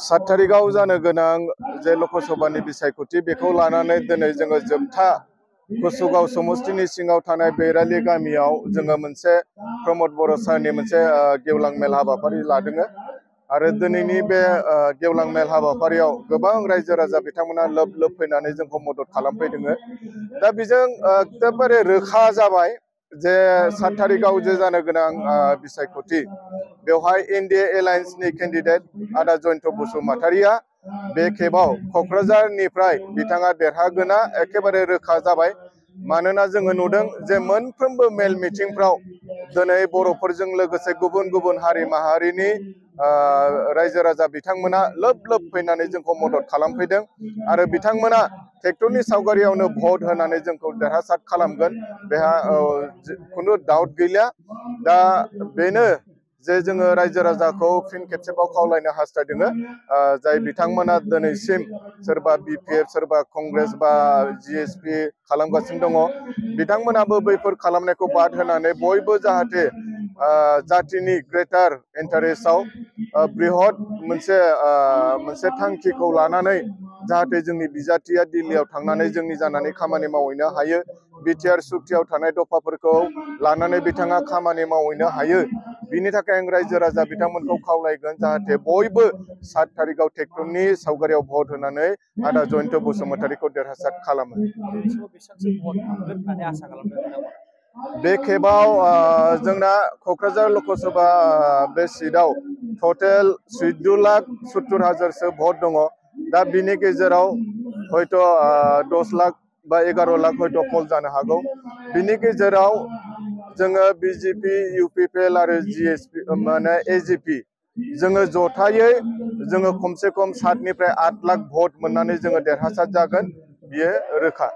7 तारिखाव जानो गोनां जे लकसभानि बिसायख'थि बेखौ लानानै दिनै जोङो जोबथा कुसुगाव समस्तिनि सिङाव थानाय बेरालि गामियाव जोङो मोनसे प्रमद बर' सारनि मोनसे गेवलां मेल हाबाफारि लादों आरो दिनैनि बे गेवलां मेल हाबाफारियाव गोबां रायजो राजा बिथांमोना लोब लोब फैनानै जोंखौ मदद खालामफैदों। दा बेजों एकदमबारे रोखा जाबाय जे 7 तारिखाव जे जानो गोनां बिसायख'थि बेवहाय एनडिए एलायन्सनि केन्डिडेट आदा जयन्त बसुमतारिया बे खेबाव क'क्राझारनिफ्राय बिथाङा देरहागोना एखेबारे रोखा जाबाय। मानोना जोङो नुदों जे मोनफ्रोमबो मेल मिटिंफ्राव दिनै बर'फोरजों लोगोसे गुबुन गुबुन हारि माहारिनि रायजो राजा बिथांमोना लोब लोब फैनानै जोंखौ मदद खालामफैदों आरो बिथांमोना ट्रेक्टरनि सावगारियावनो भट होनानै जोंखौ देरहासार खालामगोन बेहा खुनु डाउट गैला। दा बेनो जे जोङो रायजो राजाखौ फिन खेबसेबाव खावलायनो हास्थायदों जाय बिथांमोना दिनैसिम सोरबा बिपिएफ सोरबा कंग्रेस बा जिएसपि खालामगासिनो दङ बिथांमोनाबो बैफोर खालामनायखौ बाद होनानै बयबो जाहाथे जातिनि ग्रेटार इन्टारेस्टआव बृहत मोनसे थांखिखौ लानानै जाहाथे जोंनि बिजाथिया दिल्लीयाव थांनानै जोंनि जानानै खामानि मावहैनो हायो। बिटिआर सुक्तियाव थानाय दफाफोरखौ लानानै बिथाङा खामानि मावहैनो हायो। बिनि थाखाय आं रायजो राजा बिथांमोनखौ खावलायगोन जाहाथे बयबो 7 तारिखाव ट्रेक्टरनि सावगारियाव भट होनानै आदा जयन्त बसुमतारिखौ देरहासार खालामो। बे खेबाव जोंना क'क्राझार लकसभा बे सीटआव टटेल 14,70,000सो भट दङ। दा बिनि गेजेराव हयथ' 10 लाख बा 11 लाख हयथ' फल जानो हागौ। बिनि गेजेराव जोङो बिजेपि इउपिपिएल आरो जिएसपि माने एजिपि जोङो जथायै जोङो खमसे खम 7 निफ्राय 8 लाख भट मोननानै जोङो देरहासार जागोन बियो रोखा।